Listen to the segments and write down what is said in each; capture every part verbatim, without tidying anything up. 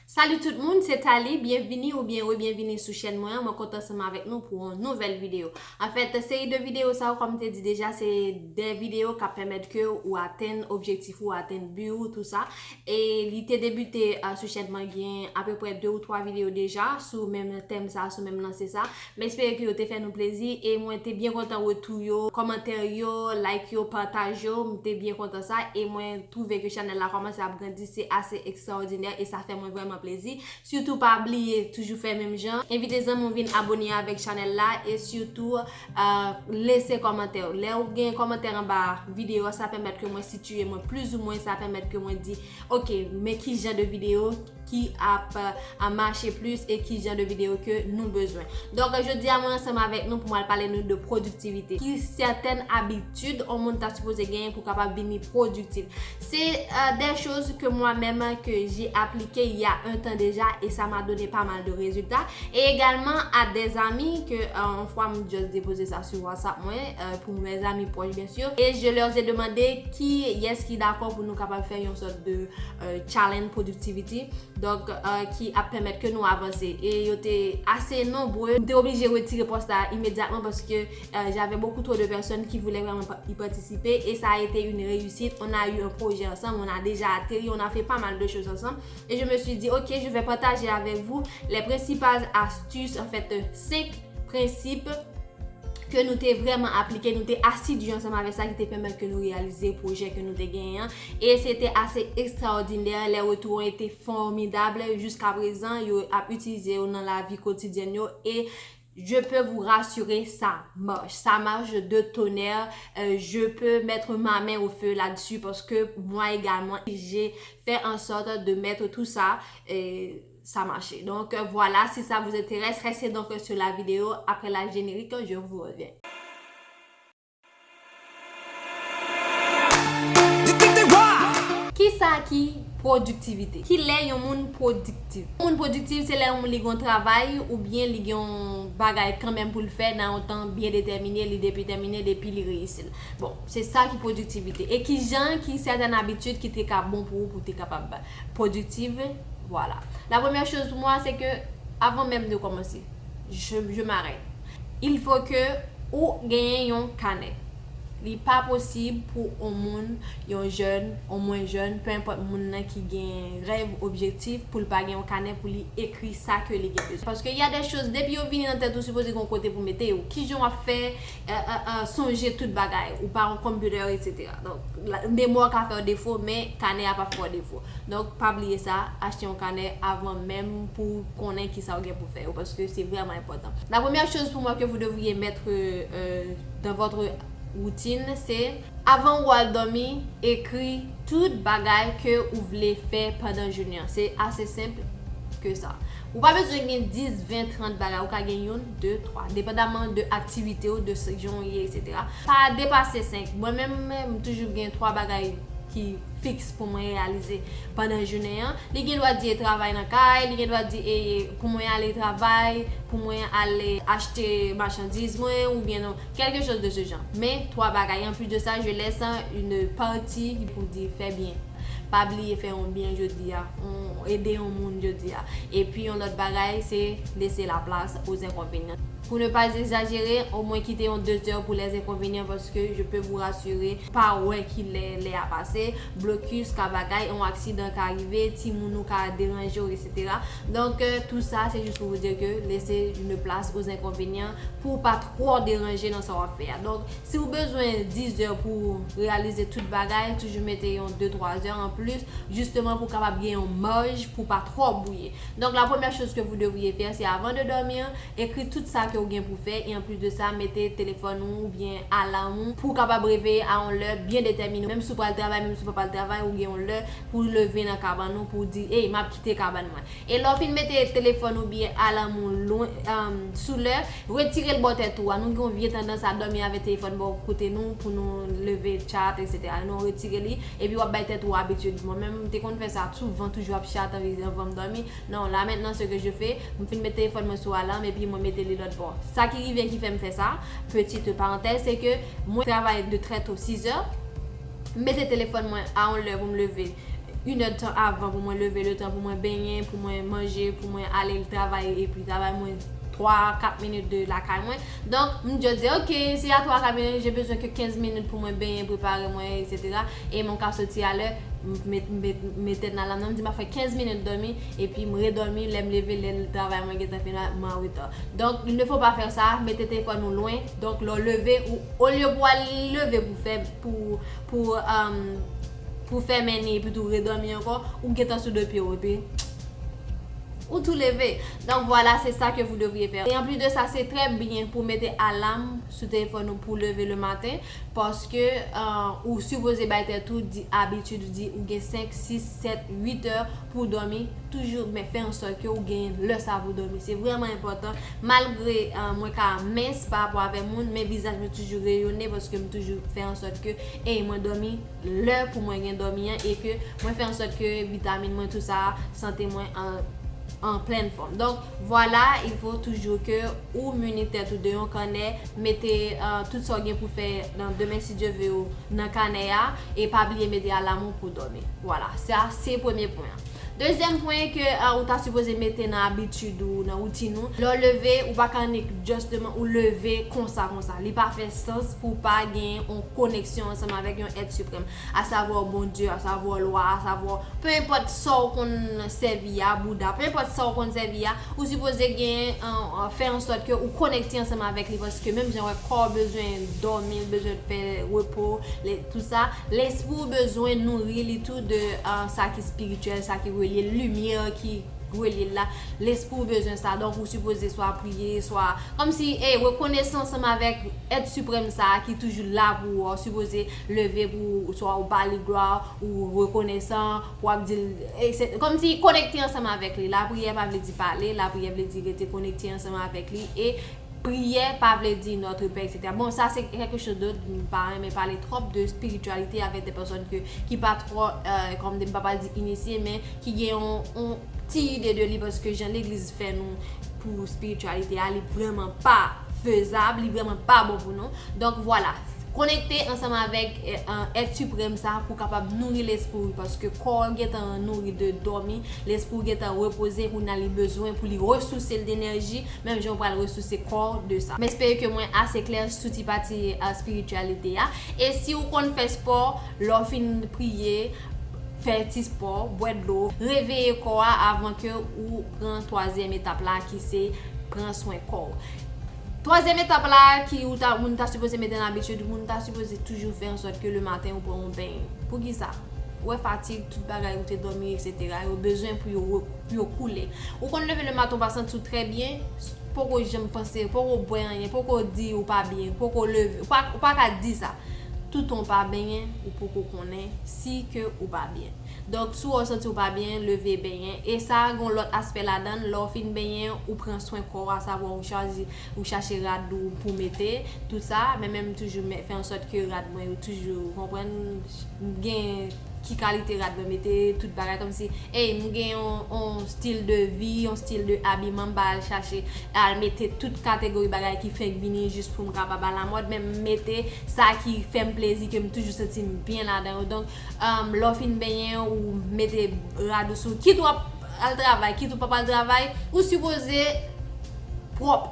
Salut tout moun, se Thalie, byenvini oubyen rebyenvini sou chèn mwen an. Mwen kontan ansanm avèk nou pou yon nouvèl videyo. Anfèt, seri de videyo sa yo, kòm m te di deja, se de videyo k ap pèmèt ke ou atenn objektif ou, atenn bi ou, tou sa. E li te debite, a, sou chèn mwen, gen apeprè de ou twa videyo deja sou menm tèm sa, sou menm lanse sa. M espere ke yo te fè nou plezi e mwen te byen kontan retou yo, kòmantè yo, like yo, pataj yo. M te byen kontan sa e mwen twouve ke chanèl la kòmanse ap grandi, se ase ekstraòdinè e sa fè mwen vrèman plezi. Sitou pa bliye toujou fè menm jan, envite zanmi w vin abone avèk chanèl la e sitou, a, lese kòmantè w. Lè ou gen kòmantè anba videyo a, sa pèmèt ke mwen sitiye mwen plizoumwen, sa pèmèt ke mwen di, ok, men ki jan de videyo ki ap, a, mache plis e ki jan de videyo ke nou bezwen. Donk, jodi a, mwen ansanm avèk nou pou mwen al pale nou de pwodiktivite. Ki sètèn abitid yon moun ta sipoze genyen pou kapab vini pwodiktif. C'est, euh, des choses que moi-même, que j'ai appliquées il y a un temps déjà et ça m'a donné pas mal de résultats. Et également à des amis que, euh, une fois, je dépose ça sur WhatsApp, moi, euh, pour mes amis proches, bien sûr. Et je leur ai demandé qui est-ce qui est d'accord pour nous capables de faire une sorte de, euh, challenge productivity. Donk, euh, ki ap pèmèt ke nou avanse. E yo te ase nonbre. M te oblije retire pòs la imedyatman paske, euh, j'avais beaucoup trop de personnes qui voulaient vraiment pa- y participer et ça a été une réussite. On a eu un projet ensemble, on a déjà atterri, on a fait pas mal de choses ensemble. Et je me suis dit, ok, je vais partager avec vous les principales astuces, en fait, euh, cinq principes ke nou te vrèman aplike, nou te asidyi ansanm avèk sa ki te pèmèt ke nou reyalize pwojè ke nou te genyen an. E se te ase ekstraòdinè, les retours ont été formidables. Jiska prezan, yo ap itilize yo nan lavi kotidyèn yo. E je peux vous rassurer, ça marche. Ça marche de tonnerre. Euh, je peux mettre ma main au feu là-dessus parce que moi également, j'ai fait en sorte de mettre tout ça, euh, ça a marché. Donc, euh, voilà, si ça vous intéresse, restez donc sur la vidéo. Après la générique, je vous reviens. Kisa ki pwodiktivite? Ki lè yon moun pwodiktif? Yon moun pwodiktif, se lè yon moun li gen yon travay oubyen li gen yon bagay kanmenm pou l fè nan yon tan byen detèmine, li detèmine depi li reyisi l. Bon, se sa ki pwodiktivite. E ki jan, ki sètèn abitid ki te ka bon pou ou, pou te kapab pwodiktif? Voilà. La première chose pour moi, c'est que, avant même de commencer, je, je m'arrête. Il faut que ou genyen yon kanè. Li pa posib pou yon moun, yon jèn, yon mwen jèn, peu importe moun nan ki gen rèv, objektif, pou l pa gen yon kanè pou li ekri sa ke li gen bezwen. Paske y a des choses, depi yo vini nan tèt ou, sipoze gen yon kote pou mete yo. Kijan w ap fè, euh, euh, euh, sonje tout bagay? Ou pa yon computer, et cetera. Donk, la, memwa ka fè w defo, men kanè a p ap fè w defo. Donk, pa bliye sa, achte yon kanè avan menm pou konnen kisa w gen pou fè yo, paske se vrèman enpòtan. La première chose pour moi que vous devriez mettre, euh, dans votre routine, c'est, avan ou al dòmi, ekri tout bagay ke ou vle fè pandan jounen an. Se ase senp ke sa. Ou pa bezwen gen dis, ven, trant bagay. Ou ka gen youn, de, twa, depandaman de aktivite w, de se- jan w ye, et cetera. Pa depase senk. Mwen menm, m toujou gen twa bagay ki fiks pou mwen reyalize pandan jounen an. Li gen dwa di e travay nan kay, li gen dwa di e pou mwen ale travay, pou mwen ale achte machandiz mwen, oubyen non, quelque chose de ce genre. Men twa bagay. En plus de ça, je laisse une partie pou di fè byen. Pa bliye fè yon byen jodi a, yon, ede yon moun jodi a. Epi yon lòt bagay, se laisser la place aux inconvénients. Pour ne pas exagérer, omwen kite yon de zè pou les inconvénients, paske je peux vous rassurer, pa wè ki lè lè a pase, blokis ka bagay, yon aksidan ka rive, timoun ou ka deranje w, et cetera. Donk, euh, tout sa, se jis pou vous dire que laissez une place aux inconvénients pou w pa twò deranje nan sa w ap fè a. Donk, si w bezwen dis zè pou w reyalize tout bagay, toujou mete yon de twa zè an plis, jisteman pou w kapab gen yon maj pou w pa twò bouye. Donc, la première chose que vous devriez faire, c'est avant de dormir, écrire tout sa ke w gen pou fè, e an plis de sa, mete telefòn ou oubyen alam ou pou w kapab reveye a yon lè byen detèmine. Menm si w pral travay, menm si w pa pral travay, ou gen yon lè pou w leve nan kabann ou, pou w di, ey, m ap kite kabann mwen. E lè w fin mete telefòn oubyen alam ou lwen, um, sou lè, retire l bò tèt ou a. Nou gen yon vye tandans a dòmi avèk telefòn bò kote nou pou nou leve chat, et cetera. Nou retire li, epi w ap bay tèt ou abitid. Mwen menm, m te konn fè sa souvan, toujou ap chat anvi anvan m dòmi. Non, là maintenant, ce que je fais, m fin met telefòn mwen sou alam epi mwen mete li lòt bò. Sa ki rive ki fè m fè sa, petite parenthèse, se ke mwen travay de très tôt, sis zè, m mete telefòn mwen a yon lè pou m leve inèdtan avan pou mwen leve, letan pou mwen benyen, pou mwen manje, pou mwen ale travay, epi travay mwen twa, kat minit de lakay mwen. Donk, m just di, ok, si a twa, kat minit, j'ai besoin que quinze minit pou mwen benyen, prepare mwen, et cetera. E mwen ka soti alè, m met, met, met tèt nan alam nan, m di m ap fè kenz minit dòmi, epi m redòmi, lè m leve, lè travay mwen gentan fini, mwen an reta. Donk, il ne faut pas faire ça, mete telefòn ou lwen. Donk, lè w leve, ou, olye pou w al leve pou fè, pou, pou, um, pou fèmen ni, epi tou redòmi ankò, ou gentan sou de pye w, epi ou tou leve. Donc voilà, c'est ça que vous devriez faire. Et en plus de ça, c'est très bien pou mete alam sou telefòn ou pou leve le maten, paske, euh, ou sipoze bay tèt ou di abitid, ou di ou gen senk, sis, sèt, uit è pou dòmi, toujou, men fè an sòt ke ou gen lè sa pou dòmi. Se vrèman enpòtan. Malgre, euh, mwen ka mens pa rapò avè moun, men vizaj mwen toujou reyone paske m toujou fè an sòt ke, ey, mwen dòmi lè pou mwen gen dòmi an e ke mwen fè an sòt ke vitamin mwen, tou sa, sante mwen an, an plèn fòm. Donk, vwala, il faut toujours que ou mini tèt ou de yon kanè, mete, euh, tout sa w gen pou fè nan demen, si Dye ve, ou nan kanè a, e pa bliye mete alam ou pou dòmi. Vwala, sa se premye pwen an. Dezyèm pwen ke, euh, ou ta sipoze mete nan abitid ou, nan woutin ou, lè w leve, ou pa ka nik justement ou leve konsa, konsa. Li pa fè sans pou w pa gen yon koneksyon ansanm avèk yon èt siprèm, asavwa Bondye, asavwa lwa, asavwa, pe enpòt sa w konn sèvi a, Bouda, pe enpòt sa w konn sèvi a, ou sipoze gen, euh, euh, fè an sòt ke ou konekte ansanm avèk li, paske menm jan wè kò w bezwen dòmi, l bezwen fè repo, le, tou sa, lespri w bezwen nouri li tou de, euh, sa ki espirityèl, sa ki relye limyè ki relye l la. Lespri w bezwen sa. Donk, ou sipoze swa priye, swa, kòmsi, ey, rekonesan ansanm avèk èt siprèm sa a ki toujou la pou ou, ou sipoze leve pou swa ou ba li glwa, ou rekonesan, pou w ap di l, e se, kòmsi konekte ansanm avèk li. Lapriyè pa vle di pale, lapriyè vle di rete konekte ansanm avèk li, e priyè pa vle di Notre Père, et cetera. Bon, sa se quelque chose d'autre, m pa renmen pale twòp de spiritualité avec des personnes que, ki pa twò, euh, kòm m pa pral di inisye, men ki gen yon, yon ti ide de li, paske jan legliz fè nou pou spiritualité a, li vrèman pa fezab, li vrèman pa bon pou nou. Donk, vwala. Konekte ansanm avèk, eh, eh, èt siprèm sa pou kapab nouri lespri w, paske kò w gentan nouri de dòmi, lespri w gentan repoze, kounye a li bezwen pou li resouse l d enèji, menm jan w pral resouse kò w de sa. M espere ke mwen ase klè sou ti pati, eh, spirityalite a. E si w konn fè spò, lè w fin priye, fè ti spò, bwè dlo, reveye kò a avan ke ou pran twazyèm etap la ki se pran swen kò w. Twazyèm etap la ki ou ta, moun ta sipoze mete nan abitid, moun ta sipoze toujou fè an sòt ke le maten ou pran yon beny. Poukisa? Ou wè fatig, tout bagay ou te dòmi, et cetera, yo bezwen pou yo, pou yo koule. Ou konn leve le maten, ou pa santi w trè byen, poko janm panse, poko bwè anyen, poko di ou pa byen, poko leve, ou pa, ou pa ka di sa. Toutan w pa benyen, ou poko konnen si ke ou pa byen. Donk, si w santi w pa byen, leve benyen. E sa gen yon lòt aspè ladan l, lè w fin benyen, ou pran swen kò w, asavwa ou chache, ou chache rad ou pou mete, tout sa. Men menm toujou fè an sòt ke rad mwen yo toujou, konprann, gen ki kalite rad mwen mete, tout bagay kòmsi, ey, m gen yon, yon stil de vi, yon stil de abiman, m pa al chache, al mete tout kategori bagay ki fenk vini jis pou m kapab alamòd, men m mete sa ki fè m plezi, ke m toujou santi m byen ladan yo. Donk, um, lè w fin benyen, ou mete rad ou sou, kit w ap al travay, kit ou p ap al travay, ou sipoze pwòp.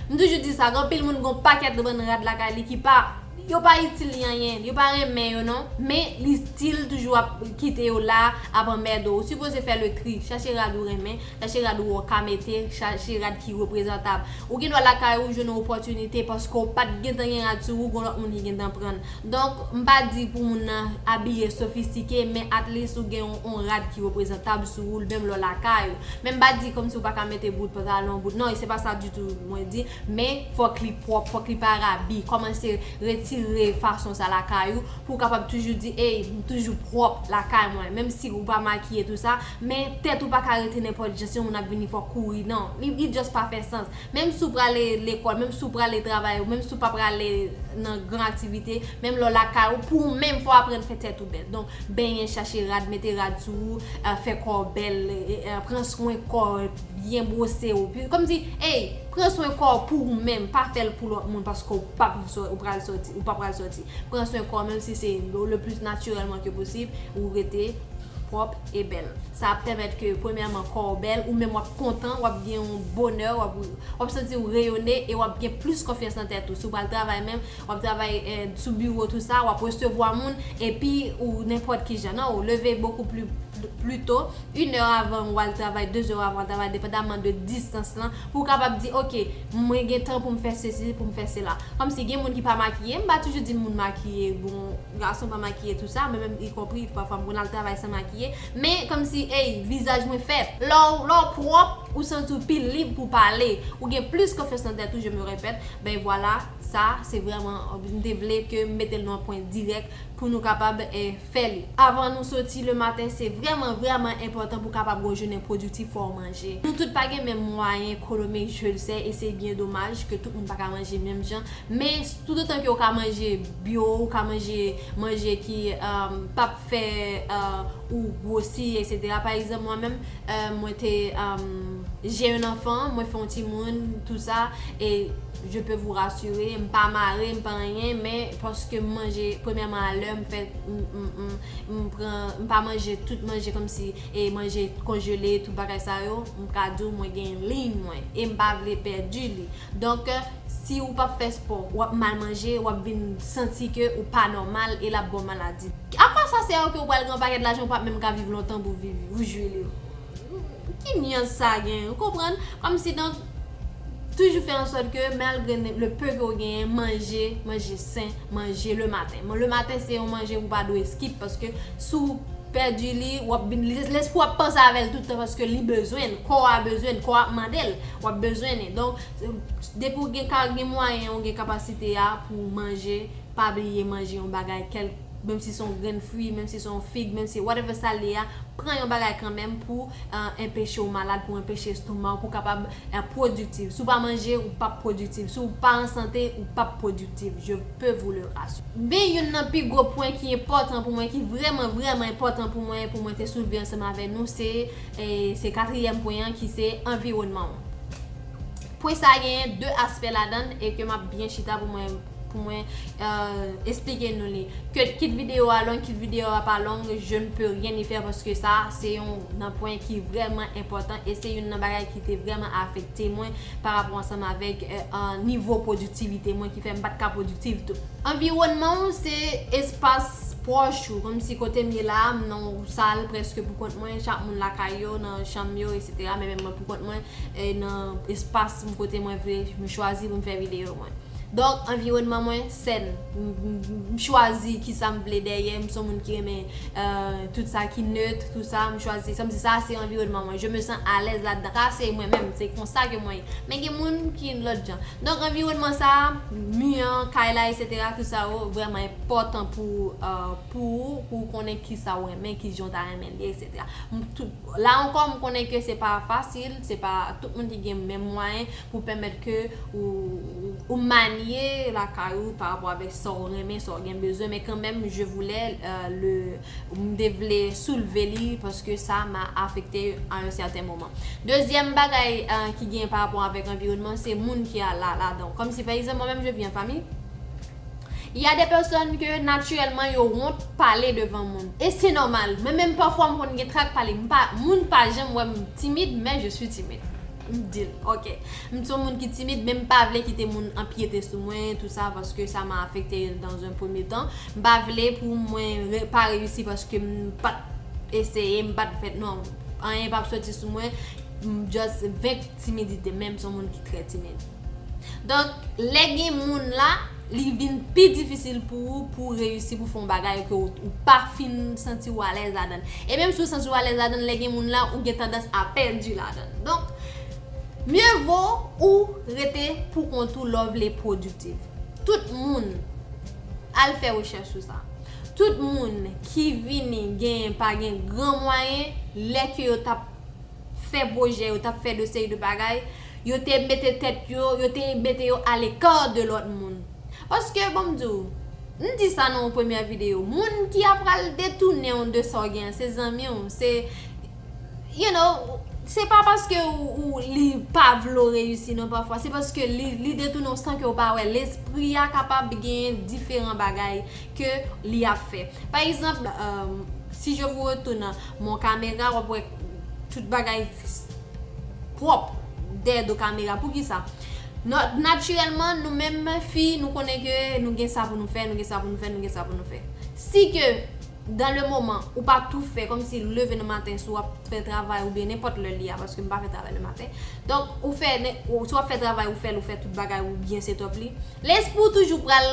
M toujou di sa, gen anpil moun gen yon pakèt bann rad lakay li ki pa, yo pa itil li anyen, yo pa renmen yo non, men li still toujou ap kite yo la, ap anmède w. Ou sipoze fè le tri, chache rad ou renmen, chache rad ou wè w ka mete, chache rad ki reprezantab. Ou gen dwa lakay ou jwenn yon opòtinite paske w pa t gentan gen rad sou ou, gen lòt moun ki gentan pran l. Donk, m pa di pou moun nan abiye sofistike, men at least ou gen yon, yon rad ki reprezantab sou ou, menm lè w lakay ou. Men m pa di kòmsi ou pa ka mete bout pantalon, bout, non, e se pa sa ditou mwen di, men fòk li pwòp, fòk li pa rabi. Kòmanse retire fason sa lakay ou, pou w kapab toujou di, ey, m toujou pwòp lakay mwen. Menm si ou pa makiye tou sa, men tèt ou pa ka rete nenpòt jan, si yon moun ap vini fò w kouri, non. Li, li just pa fè sans. Menm si w prale lekòl, menm si w prale travay, menm si w pa prale nan gran aktivite, menm lè w lakay ou, pou ou menm, fò w aprann fè tèt ou bèl. Donk, benyen, chache rad, mete rad sou ou, eh, fè kò w bèl, eh, eh, pran swen kò w, byen bwose w. Pi, kòmsi, ey, pran swen kò w pou ou menm, pa fè l pou lòt moun, paske w pa pral sò-, ou pral sòti, ou pa pral sòti. Pran swen kò w, menm si se le, le plus naturellement que possible, ou rete pwòp e bèl. Sa ap pèmèt ke, premyèman, kò w bèl, ou menm w ap kontan, w ap gen yon bonè, w ap, w ap santi w reyone e w ap gen plis konfyans nan tèt ou. Si w pral travay menm, w ap travay eh, sou biwo, tou sa, w ap resevwa moun, epi ou nenpòt ki jan. Non, ou leve bokou pli, pli to, inè avan w al travay, dezè avan w al travay, depandaman de distans lan, pou w kapab di, oke, mwen gen tan pou m fè sesi, pou m fè sela. Kòmsi gen moun ki pa makiye, m pa toujou di moun makiye, bon, gason pa makiye, tou sa, mwen menm ikonpri, pafwa m konn al travay san makiye, men kòmsi, ey, vizaj mwen fèt. Lè w, lè w pwòp, ou santi w pi lib pou pale, ou gen plis konfyans nan tèt ou, je me répète, ben vwala, sa, se vrèman, m te vle ke m mete l nan yon pwen dirèk pou nou kapab eh, fè li. Avan nou soti le maten, se vrèman, vrèman enpòtan pou kapab gen yon jounen pwodiktif, fò w manje. Nou tout pa gen menm mwayen ekonomik, je le sais, e se byen domaj ke tout moun pa ka manje menm jan. Men, toutotan ke w ka manje byo, ou ka manje manje ki um, p ap fè uh, ou gwosi, etsetera. Pa egzanp, mwen menm, euh, mwen te, um, j'ai un enfant, mwen fè yon timoun, tou sa, e je peux vous rassurer, m pa mare, m pa anyen, men paske m manje, premyèman, a lè, m fè, m, m, m, m pran, m pa manje tout manje kòmsi, e manje konjele, tout bagay sa yo, m ka di w, mwen gen liy mwen, e m pa vle pèdi li. Donk, si ou p ap fè spò, w ap mal manje, w ap vin santi ke ou pa nòmal, e l ap ba w maladi. A quoi ça sert ke ou pral gen yon pakèt lajan, ou p ap menm ka viv lontan pou viv, pou jwi li? Ki nyans sa gen, ou konprann? Kòmsi, donk, toujou fè an sòt ke malgre le peu ke w genyen, manje, manje sen, manje le maten. Bon, le maten se yon manje ou pa dwe skip, paske si w pèdi li, w ap vin, lespri w ap panse avè l tout tan, paske li bezwen l, kò a bezwen l, kò a ap mande l, w ap bezwen li. Donk, depi w gen ka, gen mwayen, ou gen kapasite a pou manje, pa bliye manje yon bagay, kèl, menm si se yon grenn fwi, menm si se yon fig, menm si whatever sa l ye a, pran yon bagay kanmenm pou, euh, enpeche w malad, pou enpeche estoma w, pou kapab, euh, pwodiktif. Si w pa manje, ou p ap pwodiktif. Si w pa an sante, ou p ap pwodiktif. Je peux vous le rassurer. Men youn nan pi gwo pwen ki enpòtan pou mwen, ki vrèman, vrèman enpòtan pou mwen, pou mwen te soulve ansanm avè nou, se, eh, se katriyèm pwen an ki se anviwònman w. Pwen sa a genyen de aspè ladan l e ke m ap byen chita pou mwen, pou mwen, euh, esplike nou li. Ke kit videyo a long, kit videyo a pa long, je ne peux rien y faire paske sa se yon nan pwen ki vrèman enpòtan e se youn nan bagay ki te vrèman afekte mwen pa rapò ansanm avèk, euh, an nivo pwodiktivite mwen ki fè m pa t ka pwodiktif tou. Anviwònman w se espas pwòch ou, kòmsi kote m ye la, m nan yon sal prèske pou kont mwen, chak moun lakay yo, nan chanm yo, etsetera. Men menm mwen pou kont mwen, e nan espas m kote mwen vle, m chwazi pou m fè videyo mwen. Donk, anviwònman mwen sèn. M, m, m chwazi kisa m vle dèyè. M se yon moun ki renmen, euh, tout sa ki nèt, tout sa. M chwazi, sa m di sa, se anviwònman mwen. Je me sens à l'aise ladan. Sa, se mwen menm. Se konsa ke mwen ye. Men gen moun ki lòt jan. Donk, anviwònman sa, mi an, kay la, etsetera, tout sa yo, vrèman enpòtan pou, euh, pou ou, pou w konnen kisa w renmen, ki jan w ta renmen l ye, etsetera. M, tout, la ankò, m konnen ke se pa fasil, se pa tout moun ki gen menm mwayen pou pèmèt ke ou, ou, ou manye lakay ou pa rapò avèk sa w renmen, sa w gen bezwen, men kanmenm, je voulais, euh, le, m te vle soulve li paske sa m a afekte à un certain moment. Dezyèm bagay, euh, ki gen pa rapò avèk anviwònman, se moun ki a la, ladan w. Kòmsi, pa egzanp, mwen menm, je vis en famille. Il y a des personnes que naturellement yo wont pale devan moun. E se nòmal. Mwen menm pafwa m konn gen trak pale. M pa, moun pa janm wè m timid, men je suis timide. M di l, ok. M se yon moun ki timid, men m pa vle kite moun anpyete sou mwen, tou sa, paske sa m a afekte dans un premier temps. M pa vle pou mwen re, pa reyisi paske m pa t eseye, m pa t fè, non. Anyen p ap soti sou mwen, m just venk timidite, men m se yon moun ki trè timid. Donk, lè gen moun la, li vin pi difisil pou ou, pou w reyisi, pou w fè yon bagay ke w, ou pa fin santi w alèz ladan l. E menm si w santi w alèz ladan l, lè gen moun la, ou gen tandans a pèdi ladan l. Donk, mye vo ou rete pou kont ou lè w vle pwodiktif. Tout moun, al fè rechèch sou sa. Tout moun ki vini genyen pa gen gran mwayen, lè ke yo t ap fè pwojè, yo t ap fè de seri de bagay, yo te mete tèt yo, yo te mete yo à l'écart de lòt moun. Paske, bon, m di w, m di sa nan yon premyè videyo, moun ki ap pral detounen w de sa w gen an, se zanmi w, se, you know, se pa paske ou, ou, li pa vle w reyisi, non, pafwa, se paske li, li detounen w san ke w pa wè. Lespri a kapab gen diferan bagay ke li ap fè. Pa egzanp, euh, Si je vous retourne mon caméra, w ap wè tout bagay pwòp dèyè do kamera. Poukisa? Natirèlman, nou menm fi, nou konnen ke nou gen sa pou nou fè, nou gen sa pou nou fè, nou gen sa pou nou fè. Si ke dans le moment ou pa tou fè, kòmsi leve nan maten, si w ap fè travay oubyen nenpòt lè li a, paske m pa fè travay le maten. Donk, ou fè, si w ap fè travay, ou fè l, ou fè tout bagay ou byen set up li, lespri w toujou pral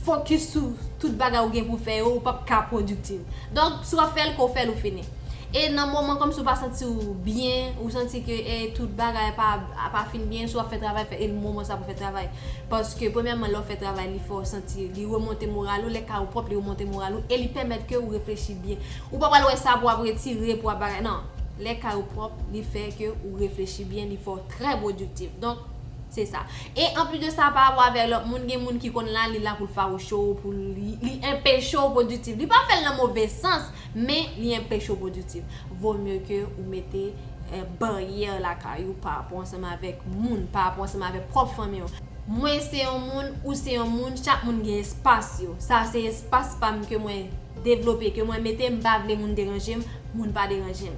fokis sou tout bagay ou gen pou fè yo, ou p ap ka pwodiktif. Donk, si w ap fè l, ke w fè l, ou fini. E nan moman kòmsi w pa santi w byen, ou santi ke e tout bagay pa, pa fin byen, si w ap fè travay, fè e moman sa pou fè travay. Paske, premyèman, lè w fè travay, li fè w santi, li remonte moral ou, lè kay ou pwòp, li remonte moral ou, e li pèmèt ke ou reflechi byen. Ou pa pral wè sa pou w ap retire, pou w ap bagay, non. Lè kay ou pwòp, li fè ke ou reflechi byen, li fè w trè pwodiktif. Donk, se sa. E anplis de sa, pa rapò avèk lòt moun, gen moun ki konn la, li la pou l fawouche w, pou li, li anpeche w pwodiktif. Li pa fè l nan move sans, men li anpeche w pwodiktif. Vo mye ke ou mete eh, baryè lakay ou pa rapò ansanm avèk moun, pa rapò ansanm avèk pwòp fanmi w. Mwen se yon moun, ou se yon moun, chak moun gen espas yo. Sa se espas pa m ke mwen devlope, ke mwen mete, m pa vle moun deranje m, moun pa deranje m.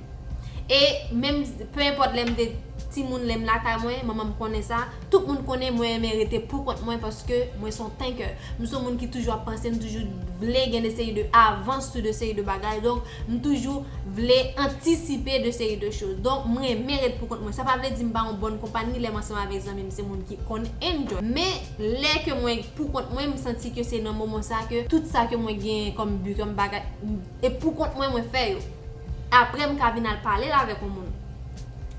E menm, pe enpòt lè m te timoun, lè m lakay mwen, manman m konnen sa, tout moun konnen mwen renmen rete pou kont mwen paske mwen se yon thinker. M se yon moun ki toujou ap panse, m toujou vle gen de seri de avans sou de seri de bagay. Donk, m toujou vle antisipe de seri de choz. Donk, m renmen ret pou kont mwen. Sa pa vle di m pa yon bòn konpanyi lè m ansanm avèk zanmi m, se moun ki konn enjoy. Men, lè ke mwen pou kont mwen, m santi ke se nan moman sa ke tout sa ke mwen gen kòm bi, kòm bagay, e pou kont mwen, mwen fè yo. Apre, m ka vin al pale l avèk yon moun.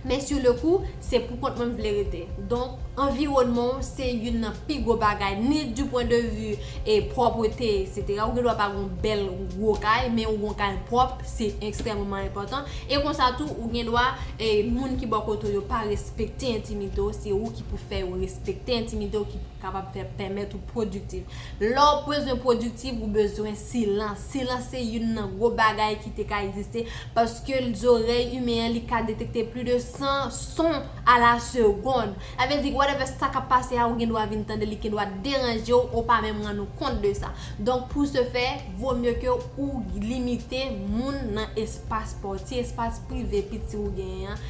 Men sur le coup, se pou kont mwen m vle rete. Donk, anviwònman w se youn nan pi gwo bagay, ni du point de vue e pwòpte, etsetera. Ou gen dwa pa gen yon bèl gwo kay, men ou gen yon kay pwòp, se ekstrèmeman enpòtan. E konsa tou, ou gen dwa, e moun ki bò kote w yo pa respekte entimite w, se ou ki pou fè yo respekte entimite w, ki kapab fè, pèmèt ou pwodiktif. Lè w bezwen pwodiktif, ou bezwen silans. Silans se youn nan gwo bagay ki te ka egziste, paske zorèy imen an, li ka detekte plis de san son a la segonn. Sa vle di, whatever sa k ap pase a, ou gen dwa vin tande li, gen dwa deranje w, ou pa menm rann ou kont de sa. Donk, pou se fè, vo mye ke ou limite moun nan espas pa w, ti espas prive piti ou genyen an,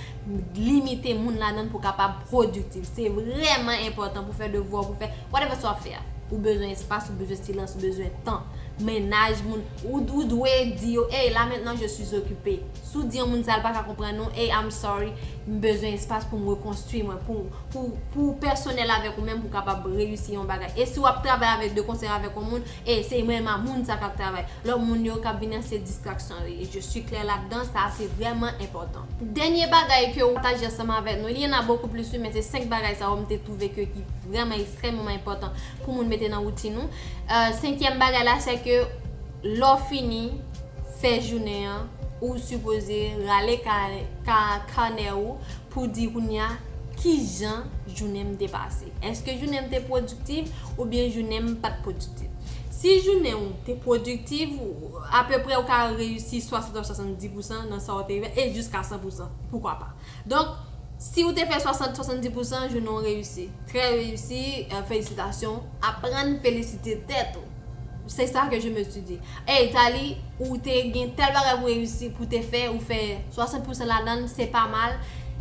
limite moun ladan l pou w kapab pwodiktif. Se vrèman enpòtan pou fè devwa w, pou fè whatever sa w ap fè a. Ou bezwen espas, ou bezwen silans, ou bezwen tan. Mennaj, moun, ou, ou dwe di yo, hey, là maintenant je suis occupé. Si w di yon moun sa, l pa ka konprann ou, hey, I'm sorry, m bezwen espas pou m rekonstwi mwen, pou, pou, pou pèsonèl avèk ou menm, pou w kapab reyisi yon bagay. E si w ap travay avèk de konsèy avèk yon moun, hey, se menm a moun sa k ap travay. Lòt moun yo k ap vini an se distraksyon li ye. Je suis claire là-dedans, sa se vrèman enpòtan. Dènye bagay ke ou pataje ansanm avèk nou, il y en a beaucoup plus, wi, men se senk bagay sa yo m te twouve ke ki vrèman ekstrèmeman enpòtan pou moun mete nan woutin ou. Euh, senkyèm bagay la, se ke lè w fini fè jounen an, ou sipoze rale ka, ka, kanè ou pou di kounye a kijan jounen m te pase. Èske jounen m te pwodiktif oubyen jounen m pa t pwodiktif? Si jounen w te pwodiktif, apeprè ou ka reyisi swasant a swasanndis pousan nan sa w te fè, e jiska san pousan, poukwa pa? Donk, si w te fè swasant, swasanndis pousan, jounen w reyisi. Trè reyisi, euh, felisitasyon. Aprann felisite tèt ou. C'est ça que je me suis dit. Hey, Thalie, ou te gen tèl bagay pou reyisi, pou te fè, ou fè swasant pousan ladan l, se pa mal.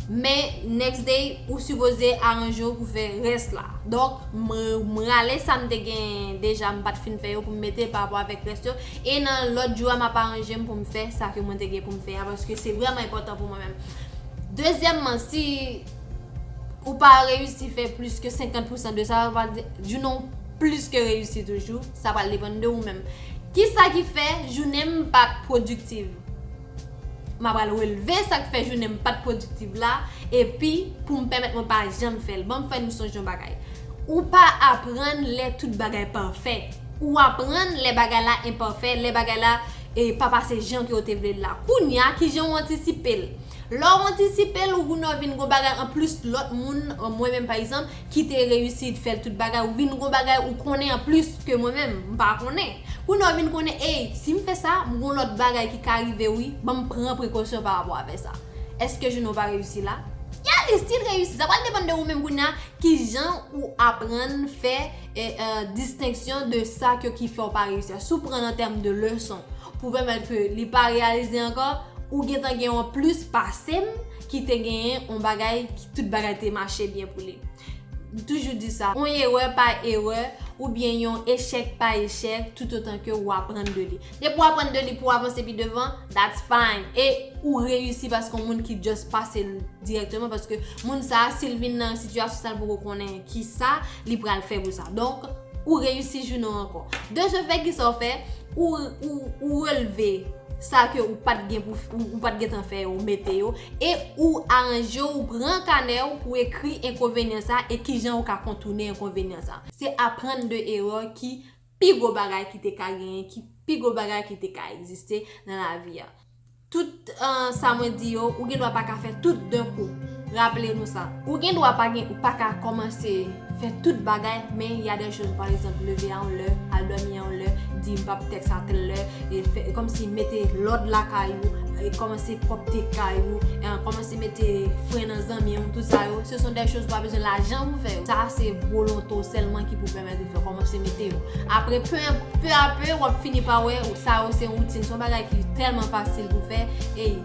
Men, next day, ou sipoze aranje w pou fè rès la. Donk, m, m rale sa m te gen deja, m pa t fin fè yo pou m mete pa rapò avèk rès yo. E nan lòt jou a, m ap aranje m pou m fè sa ke mwen te gen pou m fè a, paske se vrèman enpòtan pou mwen menm. Dezyèmman, si ou pa reyisi fè plis ke senkant pousan de sa, jounen w plis ke reyisi toujou, sa pral depann de ou menm. Kisa ki fè jounen m pa t pwodiktif? M apral relve sa k fè jounen m pa t pwodiktif la, epi pou m pèmèt mwen pa janm fè l. Ban m fè nou sonje yon bagay. Ou pa aprann lè tout bagay pafè. Ou aprann lè bagay la enpafè, lè bagay la, e, pa pase jan ke w te vle l la. Kounye a, kijan w antisipe l? Lè w antisipe l, ou kounye a w vin gon bagay anplis lòt moun, mwen menm pa egzanp, ki te reyisi fè l tout bagay, ou vin gon bagay ou konnen anplis ke mwen menm, m pa konnen. Kounye a w vin konnen, ey, si m fè sa, m gon lòt bagay ki ka rive wi, ban m pran prekosyon pa rapò avè sa. Èske jounen w pa reyisi la? Ya, li still reyisi. Sa pral depann de ou menm kounye a, kijan ou aprann fè, e, e, distenksyon de sa ke ki fè w pa reyisi a. Si w pran l an tèm de leson, pou pèmèt ke li pa reyalize ankò, ou gentan gen yon plis pase m ki te genyen yon bagay ki tout bagay te mache byen pou li. M toujou di sa, yon erè pa erè, oubyen yon echèk pa echèk, toutotan ke ou aprann de li. Depi w aprann de li pou w avanse pi devan, that's fine. E ou reyisi paske yon moun ki just pase l dirèkteman, paske moun sa a, si l vin nan sitiyasyon sa, l poko konnen ki sa li pral fè pou sa. Donk, ou reyisi jounen w ankò. De ce fait, ki sa w fè? Ou, ou, ou relve sa ke ou pa t gen pou, ou, ou pa t gentan fè yo, ou mete yo, e ou aranje w, ou pran kanè w pou ekri enkonvenyan sa e kijan ou ka kontounen enkonvenyan sa. Se aprann de erè ki pi gwo bagay ki te ka genyen, ki pi gwo bagay ki te ka egziste nan lavi a. Tout, euh, sa mwen di yo, ou gen dwa pa ka fè tout d'un coup. Raple nou sa. Ou gen dwa pa gen, ou pa ka kòmanse fè tout bagay, men y a des choses, pa egzanp, leve a yon lè, al dòmi a yon lè, di m p ap tèks a tèl lè, e fè, kòmsi mete lòd lakay ou, e kòmanse pwòpte kay ou, e kòmanse mete fren nan zanmi w, tout sa yo. Ce sont des choses ou pa bezwen lajan pou fè yo. Sa se volonte w sèlman ki pou pèmèt ou fè, kòmanse mete yo. Apre, pe, pe a pe, w ap fini pa wè, sa yo se yon woutin, se yon bagay ki tèlman fasil pou fè. Ey,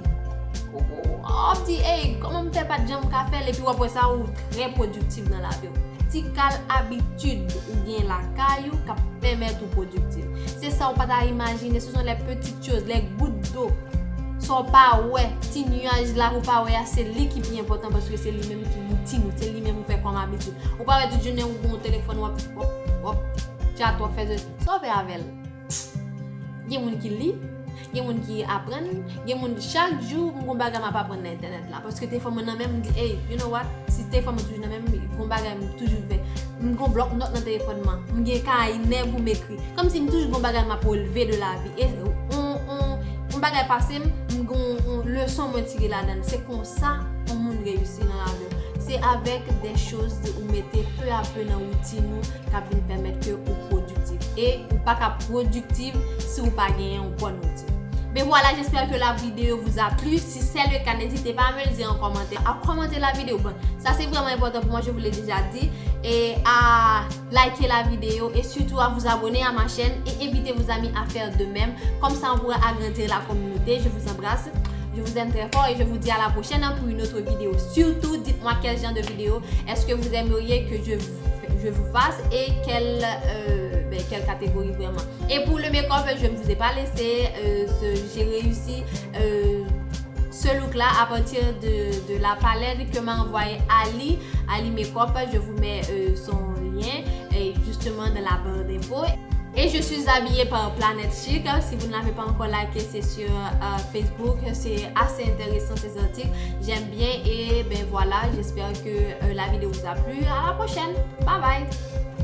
w ap di, ey, kòman m fè pa t janm ka fè l, epi w ap wè sa, ou trè pwodiktif nan lavi w. Ti kal abitid ou gen lakay ou k ap pèmèt ou pwodiktif. Se sa ou pa ta imajine, ce sont les petites choses, les gouttes d'eau. Sa w pa wè, ti nyaj la ou pa wè a, se li ki pi enpòtan paske se li menm ki woutin ou, se li menm ou fè kòm abitid. Ou pa wè tout jounen ou gon telefòn w ap, w ap, w ap tchat, w ap fè sa w fè avè l. Gen moun ki li, gen moun ki aprann, gen moun chak jou m gon bagay m ap aprann nan entènèt la. Paske telefòn mwen nan men m, m di, ey, you know what? Si telefòn mwen toujou nan men m, gon bagay m toujou fè. M gon blòk nòt nan telefòn mwen. M gen kayè pou m ekri. Kòmsi m toujou gon bagay m ap relve de lavi. E on, on, on bagay pase m, m gon on leson mwen tire ladan l. Se konsa yon moun reyisi nan lavi w. Se avèk de choz ou mete pe a pe nan woutin ou k ap vin pèmèt ke ou pwodiktif. E ou pa ka pwodiktif si ou pa genyen yon bòn woutin. Ben voilà, j'espère que la vidéo vous a plu. Si c'est le cas, n'hésitez pas à me le dire en commentaire, à commenter la vidéo. Bon, ça c'est vraiment important pour moi, je vous l'ai déjà dit. Et à liker la vidéo et surtout à vous abonner à ma chaîne et inviter vos amis à faire de même. Comme ça, on pourra agrandir la communauté. Je vous embrasse, je vous aime très fort et je vous dis à la prochaine pour une autre vidéo. Surtout, dites-moi quel genre de vidéo est-ce que vous aimeriez que je, je vous fasse et quelle, euh, ben, quelle catégorie vraiment. Et pour le make-up, je ne vous ai pas laissé, euh, ce, j'ai réussi, euh, ce look-là à partir de, de la palette que m'a envoyé Ali, Ali Makeup. Je vous mets, euh, son lien, euh, justement dans la barre d'infos. Et je suis habillée par Planète Chic. Si vous ne l'avez pas encore liké, c'est sur, euh, Facebook. C'est assez intéressant ces articles. J'aime bien et ben voilà, j'espère que, euh, la vidéo vous a plu. À la prochaine. Bye bye.